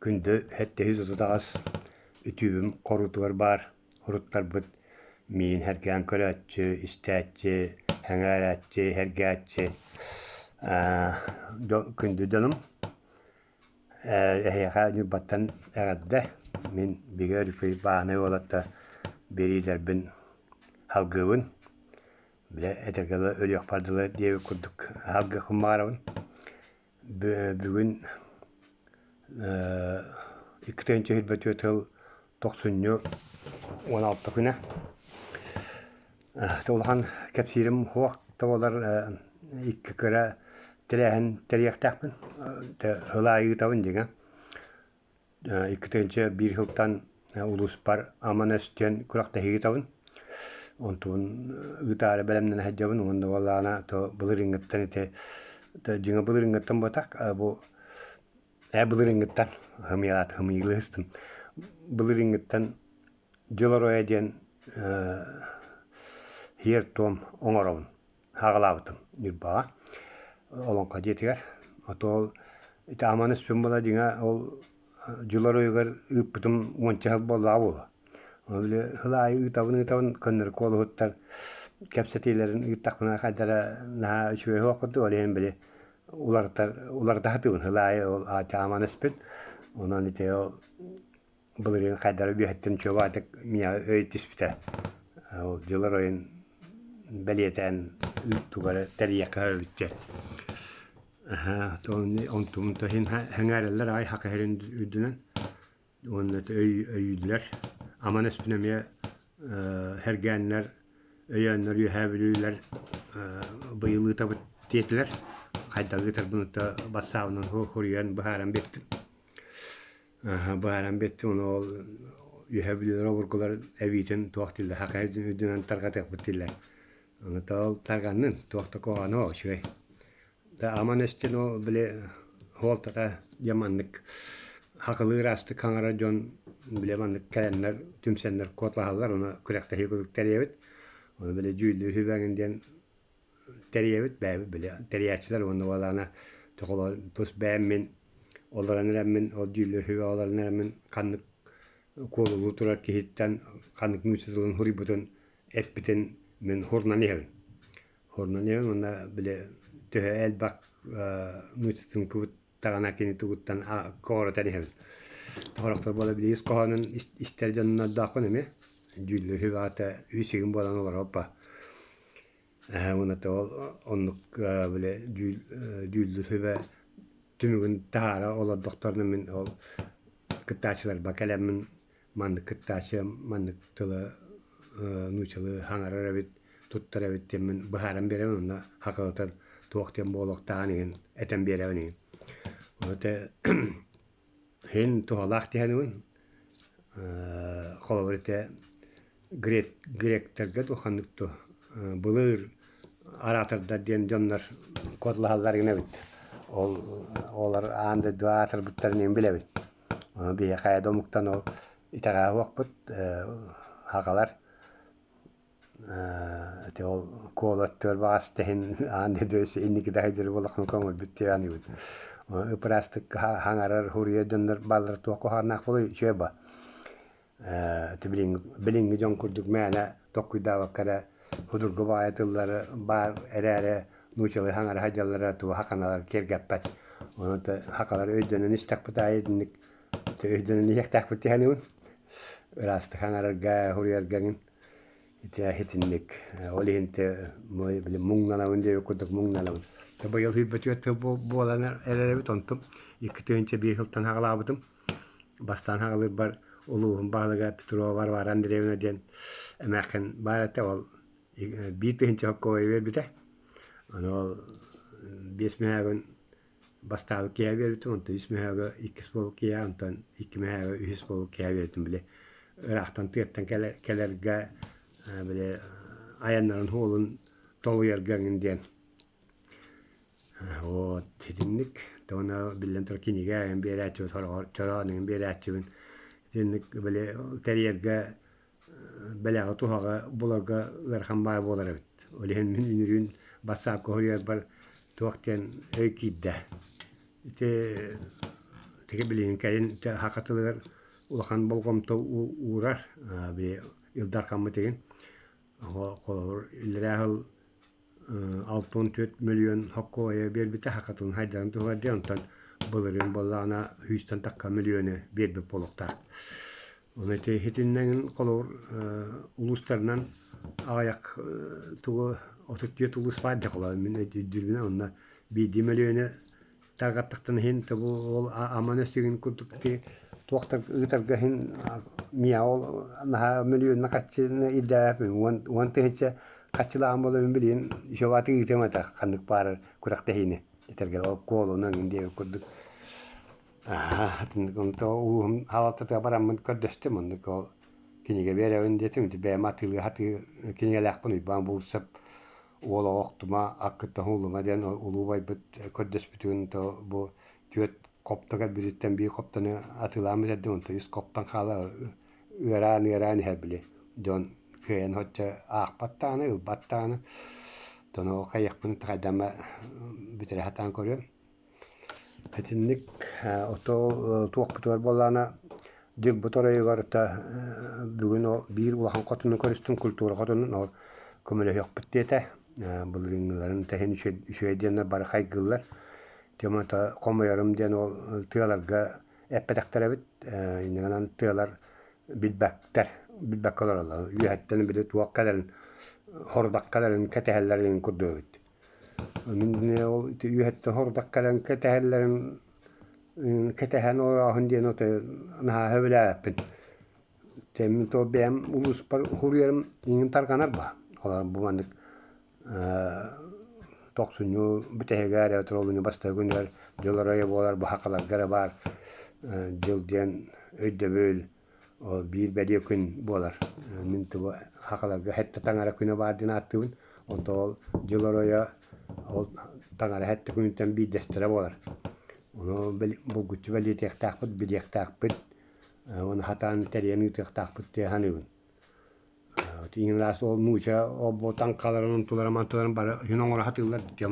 Күндү 738 үтүөбүм хоруутугар баар уруттарбыт миигин сэргээн көрөөччү, истээччи, сэҥээрээччи, сэргээччи күндү дьонум эһиэхэ Ньурбаттан эҕэрдэ. Мин Бигэ Өрүкүй бааһынай уолатта биэриилэрбин салгыыбын. Бile этэргэ дылы өлүөхпэр дылы диэбит курдук салгыахпын баҕарабын. Бүгүн 2 сүүс сыл тохсунньу 16 күнэ. Улахан кэпсиирим суох да буоллар икки кыра тэрээһин тэрийиэхтээхпин. Сыл аайы ыытабын дьиҥэ. 2 2001 сылтан улууспар Аман өс диэн күрэхтэһии ыытабын. Онтубун ыытаары бэлэмнэнэ сылдьабын уонна буоллаҕына то былырыыҥҥыттан ити дьиҥэ былырыыҥҥыттан буотах бу ээ былырыыҥҥыттан һымыйалаат һымыйылыыстым. Былырыыҥҥыттан Дьыл оройо диэн сиэр-туом оҥоробун. Хаҕалаабытым Ньурбаҕа Олоҥхо дьиэтигэр. Ото ол ити Аман өспүн буола дьиҥэ ол дьыл оройугар ыыппытым уонча сыл буоллаҕа буолуо. Ол били сыл аайы ыытабын-ыытабын көннөрү куолуһуттар кэпсэтиилэрин ыыттахпына хайдара наһаа үчүгэй суох курдук, ол иһин били уларытар уларыта сатыыбын сыл аайы ол Аман өспүн. Онон ити ол Былырыын хайдары үөһэттэн чуолаатык миэхэ өй түспүтэ. Ол дьыл оройун бэлиэтээн тугу эрэ тэрийиэххэ эбит диэн. Онтум иһин сэҥээрэллэр аҕай саха сирин үрдүнэн уонна өй өйүүллэр. Аман өспүн эмиэ сэргээннэр, өйөөннөр Үөһээ Бүлүүлэр быйыл ыытабыт диэтилэр. Хайдах ыытарбын бассаабынан суруйан быһааран биэртим. Быһааран биэртим, ону ол үөһэ бүлүүлэр обургулар эбиитин туох дииллэр, саха үрдүнэн тарҕатыахпыт дииллэр. Ону ол тарҕаннын, туох да куһаҕана үчүгэй. Да аман өстөн ол били суолтата дьэ маннык хахылыы ыраастык хаҥарар дьон били маннык кэлэннэр түмсэннэр куоталаһаллар, ону күрэхтэһии курдук тэрийэбит. Ону били дьүүллүүр сүбэҥин диэн тэрийэбит бэйэбит били тэрийээччилэр уонна буоллаҕына чохолор тус бэйэм мин олорон эрэммин ол дьүүллүүр сүбэ олорон эрэммин ханнык куолулуу турар киһиттэн ханнык нуучча тылын суруйбутун эппитин мин хурунан иһэбин. Хурунан иһэбин уонна били төһө элбэх нуучча тылын кыбыттаҕына кини тугуттан көҕүрэтэн иһэбин. Сорохтор буола били ис хоһоонун истэр дьоннордоохпун эмиэ. Дьүүллүүр сүбэ аата үс игин буолан олороппа. Уонна ол оннук били дьүүллүүр сүбэ түмүгүн таһаара олордохторуна мин ол кыттааччыларбар кэлэммин маннык кыттааччы маннык тылы нууччалыы саҥарар эбит, туттар эбит диэммин быһааран биэрэбин уонна хакылытан туох диэн буолуохтааҕын иһин этэн биэрэбин иһин. Ону Иһин туһалаах диһэнибин холобур ити гректэргэ туохханнык дуо былыр араатардар диэн дьоннор куоталаһаллар гына эбит. Ол олор аан дойду аатырбыттарын иһин билэбин. Ону биһиэхэ да омуктан ол итэҕэһэ суохпут сахалар Ити ол куолат түөр баҕас тэһин аан дойду инники да сылдьар буоллаххына көҥүлбүт диэн аныыбыт. Ыпыраастык хаҥарар, суруйар дьоннор бааллара туох куһаҕаннаах буолуой үчүгэй ба. Ити билиҥҥи билиҥҥи дьон курдук мээнэ толкуйдаабакка эрэ судургу баҕайы тыллары баар эрээри нууччалыы хаҥара сылдьаллара тугу хаканалар киэргэппэт. Ону хакалар өйдөнөн истэхпит аайы итинник өйдөнөн иһиэхтээхпит дии саныыбын. Ыраастык хаҥарарга, суруйарга эҥин. Ити итинник. Ол иһин били муҥнанабын диэбит курдук муҥнанабын. Быйыл сүүрбэтигэр тыл буолан эрэр эбит, онтум 2001 сылтан саҕалаабытым. Бастаан саҕалыырбар улууһум баһылыга Петрова Варвара Андреевна диэн эмээххин баар этэ, ол 1000 соккуобай биэрбитэ. Ону ол биэс мөһөөгүн Бастаабыт киэһэ биэрбитим, онтон үс мөһөөгө иккис буолбут киэһэ, онтон икки мөһөөгө үһүс буолбут киэһэ биэрбитим. Били ыраахтан тыаттан кэлэргэ били айаннарын суолун толуйарга эҥин диэн. Вот итинник. Уонна биллэн турар кинигэ эҥин биэрээччибин, сороҕор чороон эҥин биэрээччибин. Итинник били тэрийэргэ бэлэҕи-туһаҕы буларга ыарахан баай буолар эбит. Ол иһин мин үнүрүүн бассаапка суруйарбар туох диэн өй киирдэ. Ити Тиги билигин кэлин саха тылыгар улахан болҕомто уурар били Ил Дархаммыт игин холобур иллэрээ сыл 64 мөлүйүөн хоккуойа биэрбитэ саха тылын хайдарын туһугар диэн онтон былырыын буоллаҕына сүүстэн тахха мөлүйүөнү биэрбит буолуохтаах. Ону ити итиннэн холобур улуустарынан аҕыйах тугу 34 улуус баар дьэ холобур мин өйдүүрбүнэн онно биирдии мөлүйүөнү тарҕаттахтан иһин тобу ол аман өссүгүн курдук ити туохтар ыытарга иһин миэхэ ол наһаа мөлүйүөннэ хаччыны ирдээбэппин уон уон тыһыынча хаччылааҕым буолан билигин еще ыытыам этэ ханнык баарар күрэхтэһиини этэргэ ол куолунан диэбит курдук Онто ууһум хаалалтатыгар бараммын көрдөстүм оннук ол кинигэ биэрэбин диэтим ити бэйэм атыылыы сатыы кинигэлээхпин Уйбаан Буурсап уол оҕо охтума аккыттан уһуллума диэн улуу убайбыт көрдөспүтүн то бу түөрт хопто кэлбититтэн биир хоптону атыылаан бүтэрдим онто үс хоптон хаала ыараан ыараан иһэр били дьон кыайан соччо аахпат даҕаны ылбат даҕаны оттон ол хайыахпын хайдама бүтэрэ сатаан көрүөм. Итинник ото туохпутугар буоллаҕына дьылбыт оройугар та бүгүн ол биир улахан хотуну көрүстүм культура хотунун ол көмөлөһүөхпүт диэтэ былырыыҥҥыларын тэһин үчүгэй диэннэр бары хайгыыллар темата хомуйарым диэн ол тыаларга эппэтэхтэр эбит инньэ гынан тыалар билбэттэр билбэккэ олороллор үөһэттэн били туох кэлэрин хорудах кэлэрин кэтэһэллэрин курдук эбит. Мин ол ити үөһэттэн хорудах кэлэн кэтэһэллэрин кэтэһэн олорооһун диэн отой наһаа сөбүлээбэппин. Дьэ мин то бэйэм улууспар суруйарым иҥин тарҕанар баа. Олор бу маннык тохсунньу бүтэһигэр эбэтэр олунньу бастакы күнүгэр дьыл оройо буолар бу сахаларга эрэ баар дьыл диэн өйдөбүл Ол биир бэлиэ күн буолар. Мин тугу сахаларга сэттэ таҥара күнэ баар диэн ааттыыбын. Онтон ол дьыл оройо ол таҥара сэттэ күнүттэн биирдэстэрэ буолар. Ону булгуччу бэлиэтиэхтээхпит, билиэхтээхпит, уонна сатаан тэрийэн ыытыахтаахпыт диэн саныыбын. Тииҥ ыраас ол нууча ол-бу таҥхаларын, онтуларын, мантыларын бары иһин оҥоро сатыыллар. Дьэ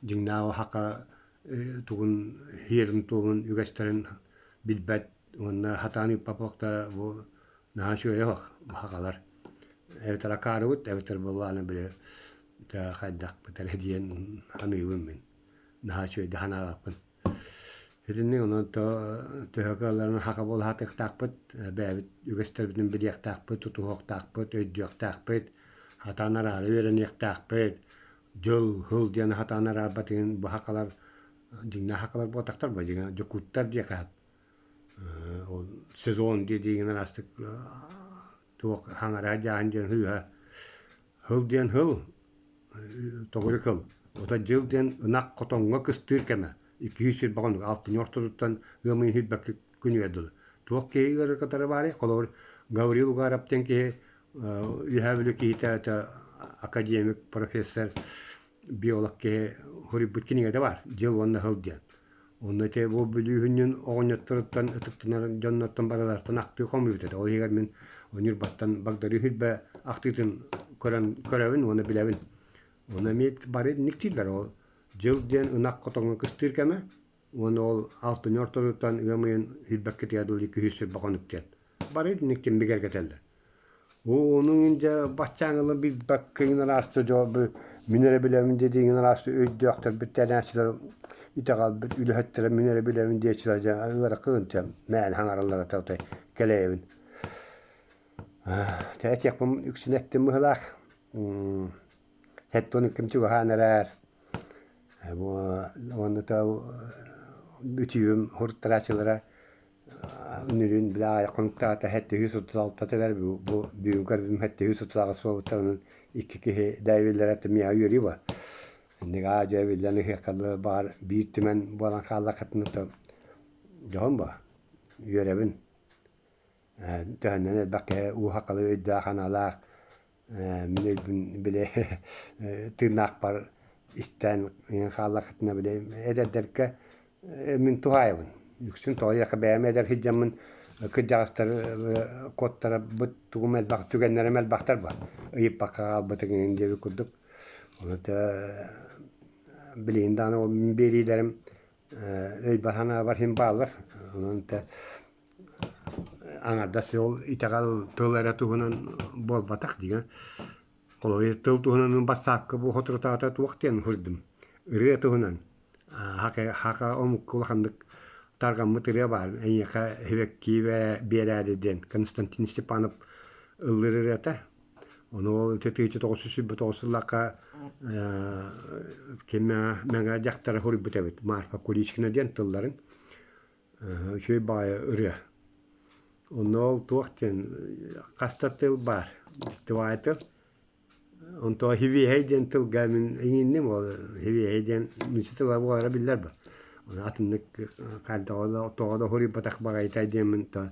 дьиҥнээх саха тугун сиэрин-туомун, үгэстэрин билбэт уонна сатаан ыыппаппахтара бу наһаа үчүгэйэ суох сахалар. Эбэтэр акаарыбыт, эбэтэр буоллаҕына били хайдахпыт эрэ диэн саныыбын мин. Наһаа үчүгэйдик санаабаппын. Итинник онон төһө кыалларынан саха буола сатыахтаахпыт, бэйэбит үгэстэрбитин билиэхтээхпит, тутуһуохтаахпыт, өйдүөхтээхпит, сатаан араара үөрэниэхтээхпит. Дьыл, һыл диэн сатаан араарбатыгын бу сахалар дьиҥнээх сахалар буолбатахтар ба дьиҥэ дьокууттар диэхэ ол сезон диэдиигин араастык туох хаҥараа дьааһын диэн сыыһа һыл диэн һыл тоҕурук һыл ото дьыл диэн ынах хотоҥҥо кыстыыр кэмэ 200 хонук алтынньы ортотуттан ыам ыйын сүүрбэккэ күнүгэр дылы туох киһи ыарырҕатара баарый холобур Гаврил Угаров диэн киһи Үөһээ Бүлүү киһитэ академик, профессор, биолог киһи суруйбут кинигэтэ баар «Дьыл уонна сыл» диэн. Онно ити бу Бүлүүһүнньүн оҕонньотторуттан ытыктанар дьоннортон барыларыттан ахтыы хомуйбут этэ. Ол иһигэр мин Ньурбаттан Багдарыы Сүлбэ ахтыытын көрөн көрөбүн уонна билэбин. Ону эмиэ бары инник дииллэр. Ол дьыл диэн ынах хотоҥҥо кыстыыр кэмэ уонна ол алтынньы ортотуттан ыам ыйын сүүрбэккитигэр дылы күһүс сүрбэ хонук диэн. Бары итинник бигэргэтэллэр. Ону дьэ баччааҥҥыла билбэккэ иҥин араастыы дьо мин эрэ билэбин диэти иҥин араастыы өйдөөхтөрбүт тэрээччилэр итэҕэлбит үлэһиттэрэ мин эрэ билэбин диэччилэр дьэ ыарахын дьэ мээнэ саҥараллара отой кэлэйэбин. Дьэ этиэхпин үксүн эттим быһыылаах. Сэттэ чугаһаан эрээр. Бу уонна бүтүүм суруттарааччылара Үнүрүүн били аҕыйах хонуктааҕыта 736 этилэр бу бүгүн көрбүтүм 738 буолбуттарынан икки киһи дэйбиллэрэ миэхэ үөрүү буолар. Инник аа-дьуо эбиллэн ыһыахха дылы баҕар биир түмэн буолан хааллаххытына то дьоһун буо үөрэбин. Төһөннөн элбэх киһи уу сахалыы өйдөөх-санаалаах мин өйбүн били тыыннаахпар истэн хааллаххытына били эдэрдэргэ мин туһаайабын. Үксүн тоҕо диэххэ бэйэм эдэр сылдьаммын кырдьаҕастар куоттарбыт тугум элбэх түгэннэрим элбэхтэр ба ыйыппакка хаалбытыҥ иһин диэбит курдук. Ону билигин даҕаны ол мин биэриилэрим Өйбөр санаабар иһин бааллар. Онон тэ аҥардас ол итэҕэл тыл эрэ туһунан буолбатах диэн. Холобур, тыл туһунан мин бассаапка бу соторутааҕыта туох диэн суруйдум. Ырыа туһунан хака омукка улаханнык тарҕаммыт ырыа баар. Эйиэхэ сибэкки биэрээри диэн Константин Степанов ыллыыр ырыата. Ону ол ити 1929 сыллаахха ким мэҥэ дьахтара суруйбут эбит Марфа Куличкина диэн тылларын. Үчүгэй баҕайы ырыа. Онно ол туох диэн хас да тыл баар. Тываай тыл. Онтон хивиэһэй диэн тылга мин иҥинним ол хивиэһэй диэн нуучча тыла буолара биллэр бу. Ону атыннык хайдаҕа тоҕо да суруйбатах баҕайытай диэммин то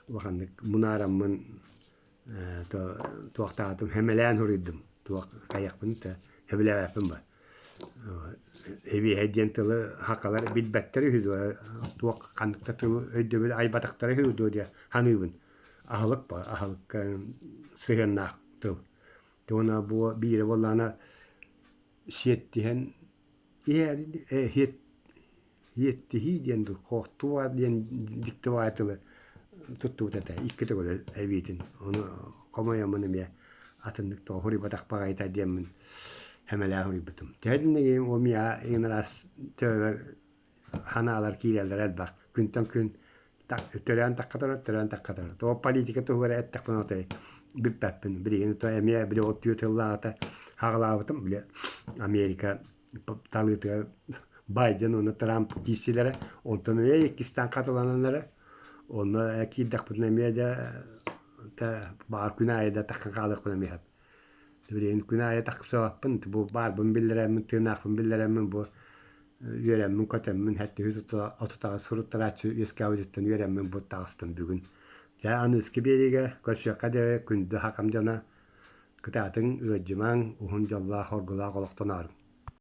улаханнык мунаараммын туохтаатым хэмэлээн суруйдум. Туох хайыахпын да сөбүлээбэппин ба. Эбиэһэй диэн тылы сахалар билбэттэр үһү дуо, туох ханнык да тылы өйдөбүл айбатахтара үһү дуо диэн саныыбын. Аһылык ба, аһылыкка сыһыаннаах тыл. Уонна бу биирэ буоллаҕына сиэттиһэн иэттиһии диэн дуу, хоохтуо диэн диктовай тылы туттубут этэ икки төгүл эбиитин. Ону хомойоммун эмиэ атыннык тоҕо суруйбатах баҕайыта диэммин сэмэлээн суруйбутум. Төһө да ол миэхэ иҥин араас төбөбөр санаалар киирэллэр элбэх. Күнтэн күн төрөөн тахха турар, төрөөн тахха турар. Тоҕо политика туһугар эттэхпинэ отой бүппэппин. Билигин то эмиэ били ол түөрт сыллааҕыта хаҕылаабытым били Америка талыытыгар Байден уонна Трамп киирсилэрэ, онтон эмиэ иккистээн хатыланаллара. Онно киирдэхпитинэ эмиэ да баар күн аайы да таххан хаалыахпын эмиэ сөп. Билигин күн аайы тахсыбаппын, бу баарбын биллэрэммин, тыынаахпын биллэрэммин бу үөрэммин, көтөммүн, хэттиһи отутаҕа суруттарааччы үөскээбититтэн үөрэммин бу таҕыстым бүгүн. Дьэ аныгыскы биэриигэ көрсүөххэ диэри күндү хакам дьоно, кытаатыҥ, ыалдьымаҥ, уһун дьоллоох, оргулаах олохтоноорун.